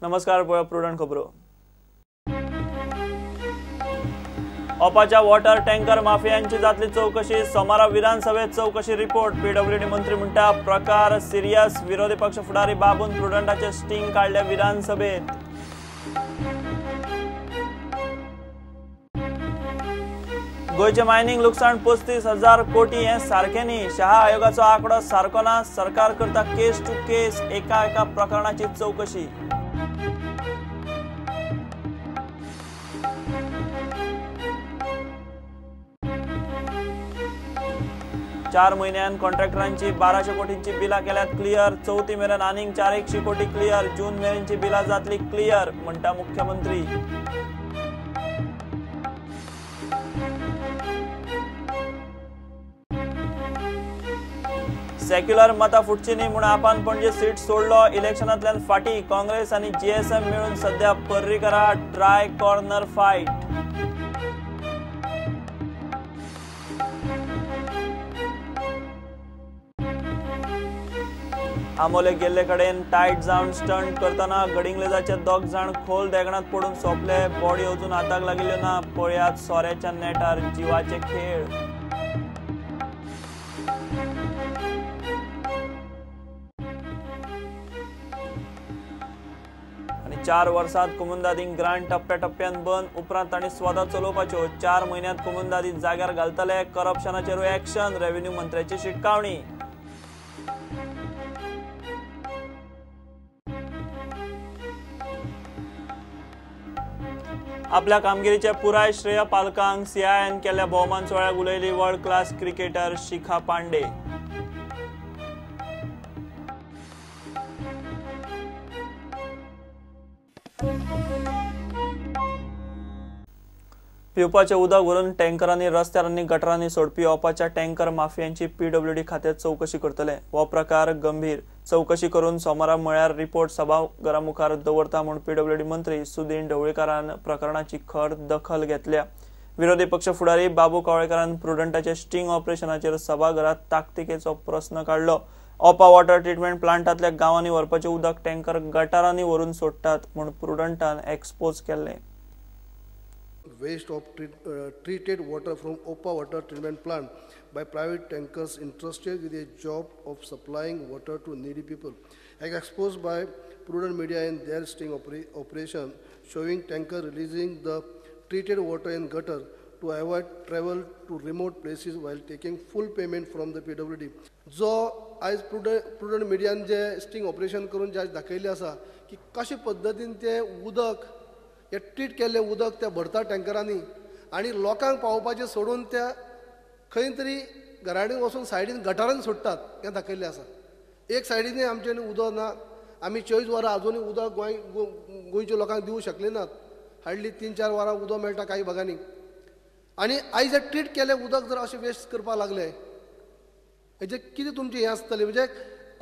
नमस्कार, पळोवया प्रुडंट खबरो. ओपाच्या वॉटर टँकर माफियांची जातली चौकशी. सोमारा विधानसभेत चौकशी रिपोर्ट. पीडब्ल्यूडी मंत्री म्हणटा प्रकार सिरियस. विरोधी पक्ष फुडारी बाबून प्रुडंटाचे स्टिंग काडले विधानसभेत. गोंयचें मायनिंग लुकसाण 35,000 कोटी हें सारकें न्ही. शहा आयोगाचो आंकडो सारको ना. सरकार करता केस टू केस एका एका प्रकरणाची चौकशी. चार म्हयन्यान कॉन्ट्रॅक्टरांची 1200 कोटींची बिलां केल्यात क्लियर. चवथी मेरेन आनीक 400 कोटी क्लियर. जून मेरेनची बिलां जातली क्लियर म्हणटा मुख्यमंत्री. सेक्युलर मतां फुटची न्ही म्हूण आपान पणजे सीट सोडलो. इलेक्शनांतल्यान फाटी. काँग्रेस आनी जीएसएम मेळून सध्या पर्रीकरा ट्राय कॉर्नर फायट. आमोले गेल्ले कडेन टायट जावन स्टंट करतना गडिंगलेजाचे 2 जाण खोल देगणांत पडून सोंपले. बॉडी अजून हाताक लागिल्ल्यो ना. पळयात सोऱ्याच्या नेटार जिवाचे खेळ. आनी 4 वर्सांत कुमुंदादींक ग्रांट टप्प्या टप्प्यान बंद. उपरांत तांणी स्वता चलोवपाच्यो. 4 म्हयन्यांत कुमुंदादी जाग्यार घालतले. करप्शनाचेरूय एक्शन. रेव्हेन्यू मंत्र्याची शिटकावणी. आपल्या कामगिरीचे पुराय श्रेय पालकांक. सीआयआयन केल्ल्या भोवमान सुवाळ्याक उलयली world class cricketer Shikha Pandey. पिवपाचें उदक व्हरून टँकरांनी रस्त्यार आनी गटरांनी सोडपी ओपाच्या टँकर माफियांची पीडब्ल्यूडी खात्यात चौकशी करतले. हो प्रकार गंभीर. चौकशी करून सोमारा म्हळ्यार रिपोर्ट सभाघरा मुखार दवरता म्हूण पीडब्ल्यूडी मंत्री सुदीन ढवळीकारान प्रकरणाची खर दखल घेतल्या. विरोधी पक्ष फुडारी बाबू कवळेकारान प्रुडंटाचे स्टिंग ऑपरेशनाचेर सभाघरात ताकतिकेचो प्रस्न काडलो. ओपा वॉटर ट्रिटमेंट प्लांटांतल्या गांवांनी व्हरपाचें उदक टँकर गटारांनी व्हरून सोडटात म्हूण प्रुडंटान एक्सपोज केल्लें. Waste of treated water from Opa water treatment plant by private tankers entrusted with a job of supplying water to needy people. As exposed by Prudent Media in their sting operation, showing tanker releasing the treated water in gutter to avoid travel to remote places while taking full payment from the PWD. जो आयज Prudent Media जे sting operation करून जे दाखयल्लें आसा की कशे पद्दतीन ते उदक हे ट्रीट केल्लें उदक त्या भरता टँकरांनी आनी लोकांक पावोवपाचें सोडून त्या खंय तरी घराणीन वचून सायडीन गटारान सोडटात हें दाखयल्लें आसा. एक सायडीनय आमच्यानी उदक ना. आमी 24 वरां आजुनूय उदक गोंयच्या लोकांक दिवंक शकले नात. हार्डली 3-4 वरां उदक मेळटा कांय भागांनी. आनी आयज जर ट्रीट केल्लें उदक जर अशें वेस्ट करपाक लागले हेजें कितें तुमचें हें आसतलें. म्हणजे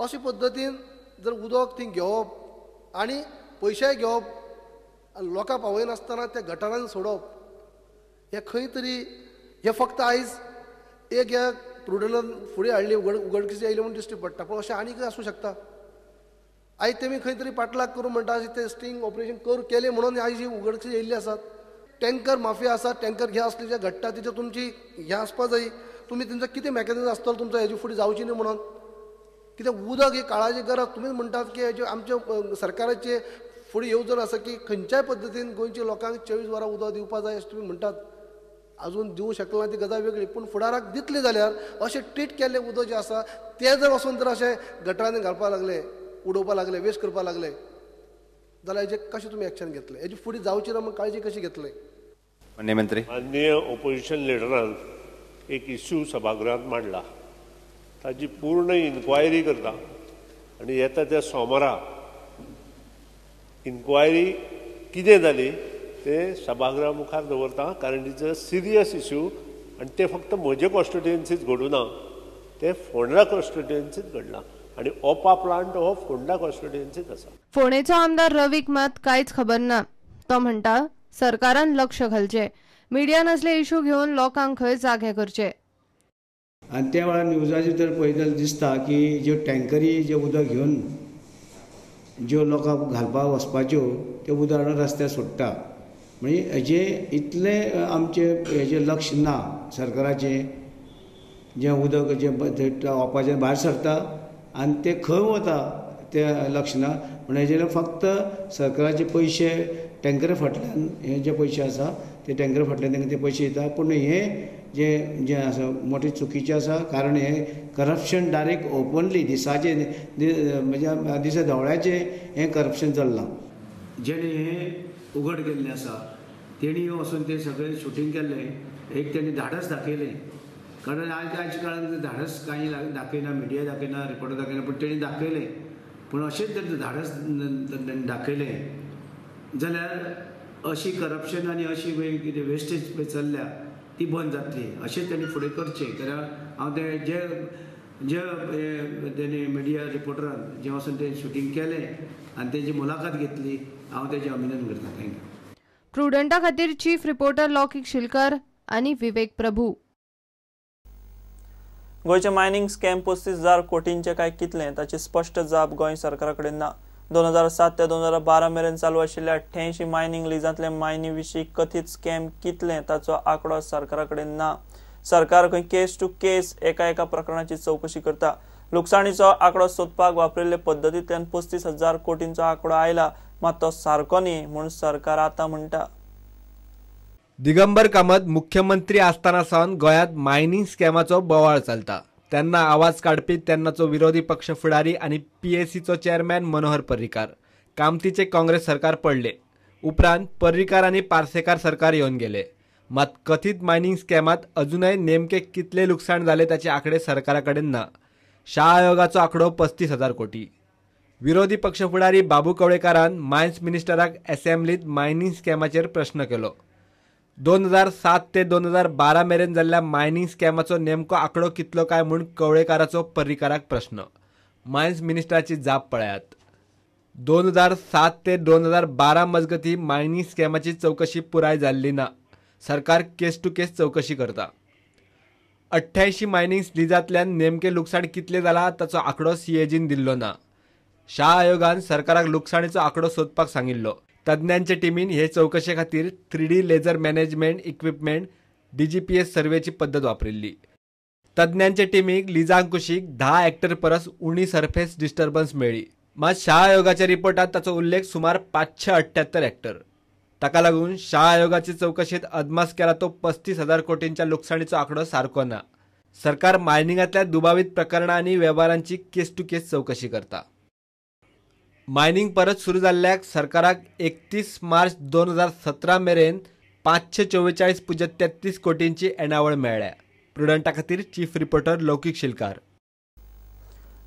अशे पद्दतीन जर उदक थंय घेवप आनी पयशेय घेवप लोकांक पावयनासतना त्या गटारान सोडप हें खंय तरी हें फक्त आयज एक ह्या प्रुडंटान फुडें हाडली उगडकीस आयली म्हूण दिश्टी पडटा. पूण अशें आनीकय आसूं शकता. आयज तेमी खंय तरी पाटलाग करून म्हणटा ते स्टिंग ऑपरेशन केलें म्हणून आयज ही उगडकीस येयल्ली आसात. टँकर माफिया आसा. टँकर घे असले जे घडटा तेजे तुमची हें आसपा जाय. तुमी तेंचो कितें मॅकॅनिजम आसतलो तुमचो हेजे फुडें जावची न्ही म्हणून. कित्याक उदक ही काळाची गरज. तुमीच म्हणटात की हेजे आमच्या सरकाराचे फुडें येवजण आसा की खंयच्याय पद्दतीन गोंयच्या लोकांक 24 वरां उदक दिवपा जाय अशें तुमी म्हणटात. अजून दिवंक शकना ती गजाल वेगळी, पूण फुडाराक दितली जाल्यार अशें ट्रीट केल्लें उदक जें आसा तें जर वचून जर अशें गटरांनी घालपाक लागले, उडोवपाक लागले, वेस्ट करपाक लागले जाल्यार हेजें कशें तुमी एक्शन घेतलें? हेजी फुडें जावची ना म्हूण काळजी कशी घेतले? माननीय मंत्री, माननीय ओपोजिशन लिडरान एक इश्यू सभागृहांत मांडला, ताजी पूर्ण इन्क्वायरी करता आनी येता त्या सोमारा इन्क्वायरी कितें जाली ते सभागृहा मुखार दवरता. कारण it's a serious issue आनी ते फक्त म्हजे कॉन्स्टिट्युएन्सीत घडूना, ते फोंडा कॉन्स्टिट्युएन्सीत घडलां आनी ओपा प्लांट हो फोंडा कॉन्स्टिट्युएन्सीत आसा. फोंडेचो आमदार रवीक मात कांयच खबर ना. तो म्हणटा सरकारान लक्ष घालचें, मिडियान असले इशू घेवन लोकांक खंय जागे करचे. आनी त्या वेळार न्यूजाचेर जर पळयत जाल्यार दिसता की ज्यो टँकरी जे उदक घेवन ज्यो लोकांक घालपाक वचपाच्यो त्यो उदक रस्त्यार सोडटा. म्हणजे हेजे इतलें आमचें हेजें लक्ष ना सरकाराचें. जें उदक जें ओपाचें भायर सरता आनी तें खंय वता तें लक्ष ना. पूण हेजेर फक्त सरकाराचे पयशे टँकरा फाटल्यान हे जे पयशे आसा ते टँकरा फाटल्यान तांकां ते पयशे दिता. पूण हे जे जें आसा मोटें चुकीचें आसा, कारण हे करप्शन डायरेक्ट ओपनली दिसाचें म्हणजे दिसा धवळ्याचें हें करप्शन चल्लां. जेणे हें उघड केल्लें आसा तेणी वचून तें सगळें शुटींग केल्लें, एक तेणी धाडस दाखयलें. कारण आयच्या काळान धाडस कांय दाखयना, मिडिया दाखयना, रिपोर्टर दाखयना, पूण तेणी दाखयलें. पूण अशेंच जर धाडस दाखयलें जाल्यार अशी करप्शन आनी अशी कितें वेस्टेज पळय चल्ल्या ती बंद जातली. अशेंच तेणी फुडें करचें. कारण हांव ते जे जे तेणी मिडिया रिपोर्टरान जें वचून तें शुटींग केलें आनी तेजी मुलाखत घेतली, हांव तेजें अभिनंदन करतां. Thank you. प्रुडंटा खातीर चीफ रिपोर्टर लौकिक शिलकर आनी विवेक प्रभू. गोंयचें मायनिंग स्कॅम 35,000 कोटींचें काय कितलें ताची स्पश्ट जाप गोंय सरकारा कडेन ना. 2007 ते 2012 मेरेन चालू आशिल्ल्या 88 मायनिंग लिजांतले मायनी विशीं कथीत स्कॅम कितलें ताचो आंकडो सरकारा कडेन ना. सरकार खंय केस टू केस एका एका प्रकरणाची चवकशी करता. लुकसाणीचो आंकडो सोदपाक वापरिल्ले पद्दतींतल्यान 35,000 कोटींचो आंकडो आयला, मात तो सारको न्ही म्हूण सरकार आतां म्हणटा. दिगंबर कामत मुख्यमंत्री आसतना सावन गोंयांत मायनिंग स्कॅमाचो बोवाळ चलता. तेन्ना आवाज काडपी तेन्नाचो विरोधी पक्ष फुडारी आनी पीएसीचो चेअरमॅन मनोहर पर्रीकार. कामतीचे काँग्रेस सरकार पडले उपरांत पर्रीकार आनी पार्सेकार सरकार येवन गेले. मात कथीत मायनिंग स्कॅमात अजूनय नेमके कितले लुकसाण जाले ताचे आंकडे सरकारा कडेन ना. शाह आयोगाचो आंकडो 35,000 कोटी. विरोधी पक्ष फुडारी बाबू कवळेकारान मायन्स मिनिस्टराक असेंब्लीत मायनिंग स्कॅमाचेर प्रश्न केलो. 2007 ते 2012 मेरेन जाल्ल्या मायनिंग स्कॅमाचो नेमको आंकडो कितलो काय म्हूण कवळेकाराचो पर्रीकाराक प्रश्न. मायन्स मिनिस्टराची जाप पळयात. 2007 ते 2012 मजगती मायनिंग स्कॅमाची चवकशी पुराय जाल्ली ना. सरकार केस टू केस चवकशी करता. 88 मायनिंग लिजांतल्यान नेमके लुकसाण कितले जाला ताचो आंकडो सीएजीन दिल्लो ना. शाह आयोगान सरकाराक लुकसाणीचो आंकडो सोदपाक सांगिल्लो. तज्ञांचे टिमीन हे चवकशे खातीर 3D laser management equipment DGPS सर्वेची पद्दत वापरिल्ली. तज्ञांचे टिमीक लिजांक कुशीक 10 हेक्टर परस उणी सरफेस डिस्टर्बन्स मेळ्ळी. मात शाह आयोगाच्या रिपोर्टात ताचो उल्लेख सुमार 578 हेक्टर. ताका लागून शाह आयोगाचे चवकशेंत अदमास केला तो 35,000 कोटींच्या लुकसाणीचो आंकडो सारको ना. सरकार मायनिंगांतल्या दुबावीत प्रकरणां आनी वेव्हारांची केस टू केस चवकशी करता. मायनिंग परत सुरू जाल्ल्याक सरकाराक 31 मार्च 2017 मेरेन 544.33 कोटींची येणावळ मेळ्ळ्या. प्रुडंटा खातीर चीफ रिपोर्टर लौकिक शिलकार.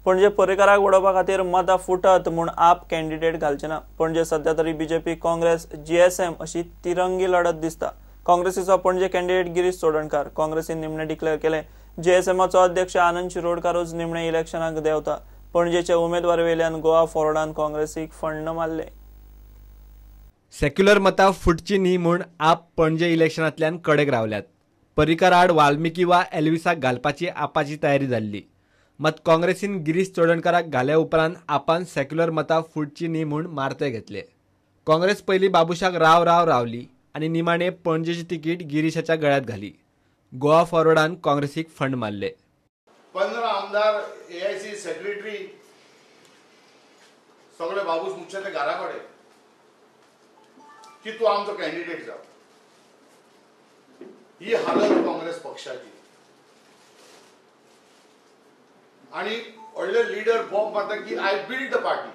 पणजे पर्रीकाराक उडोवपा खातीर मतां फुटत म्हूण आप कॅन्डिडेट घालचे ना. पणजे सध्या तरी बीजेपी, काँग्रेस, जीएसएम अशी तिरंगी लढत दिसता. काँग्रेसीचो पणजे कॅन्डिडेट गिरीश चोडणकार काँग्रेसीन निमणे डिक्लेअर केले. जीएसएमाचो अध्यक्ष आनंद शिरोडकारूच निमणे इलेक्शनाक देंवता. पणजेचे उमेदवारी वेल्यान गोवा फॉरवर्डान काँग्रेसीक फंड मारले. सेक्युलर मतां फुटची न्ही म्हूण आप पणजे इलेक्शनांतल्यान कडेक रावल्यात. पर्रीकार आड वाल्मिकी वा एल्विसाक घालपाची आपाची तयारी जाल्ली. मात काँग्रेसीन गिरीश चोडणकाराक घाल्या उपरांत आपान सेक्युलर मतां फुटची न्ही म्हूण मारते घेतले. काँग्रेस पयलीं बाबुशाक राव राव रावली आनी निमाणे पणजेची तिकीट गिरीशाच्या गळ्यांत घाली. गोवा फॉरवर्डान काँग्रेसीक फंड मारले. 15 आमदार, एआयसी सेक्रेटरी सगळे बाबूश मुख्याच्या घरा कडेन की तूं आमचो कॅन्डिडेट जाव. ही हालत काँग्रेस पक्षाची. आणि व्हडले लिडर बॉम्ब मारता की I build the party.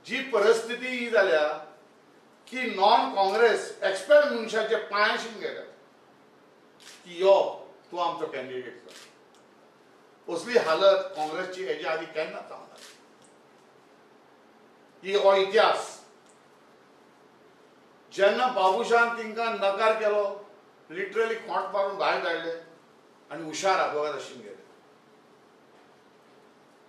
जी परिस्थिती ही जाल्या की नॉन काँग्रेस एक्सपेल मनशाचे पांयशीन गेल्या की यो तूं आमचो कॅन्डिडेट जाव. असली हालत काँग्रेसची हेच्या आदी केन्नाच जावना. ही हो इतिहास. जेन्ना बाबूशान तिंकां नकार केलो, लिटरली खोंट मारून भायर धाडले आनी हुशार आदवोगाद आशिल्ले गेले.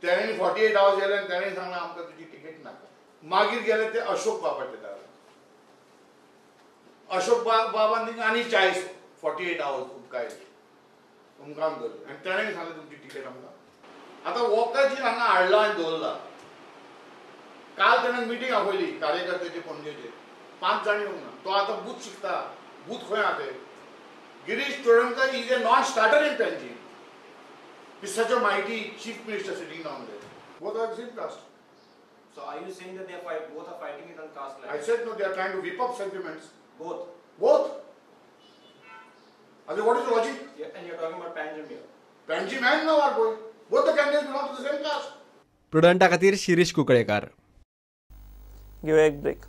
तेणें 48 आवर्स गेले आनी तेणें सांगलें आमकां तुजी तिकेट नाका. मागीर गेले ते अशोक बाबाच्या दारार. अशोक बाबान तिंकां आनी 48 आवर्स उपकायले, उमकान धरले आनी तेणें सांगलें तुमची तिकेट आमकां. आतां वोकाची हांगा हाडला आनी दवरला. काल ताणें मिटींग आपयली कार्यकर्त्याची पणजेचे, 5 जाण येवंक ना. तो आतां बूथ शिकता, बूथ खंय आहा ते. Girish Chodankar is a non starter in Panaji. Is such a mighty chief minister sitting down there. Both are same caste. So are you saying that they are both are fighting it on caste lines? I said no, they are trying to whip up sentiments. Both? Both. I said, what is the logic? Yeah, and you're talking about Panjim here. Panjim and Navarpo. Both the candidates belong to the same caste. प्रुडंटा खातीर शिरीष कुंकळेकार. घेवया एक break.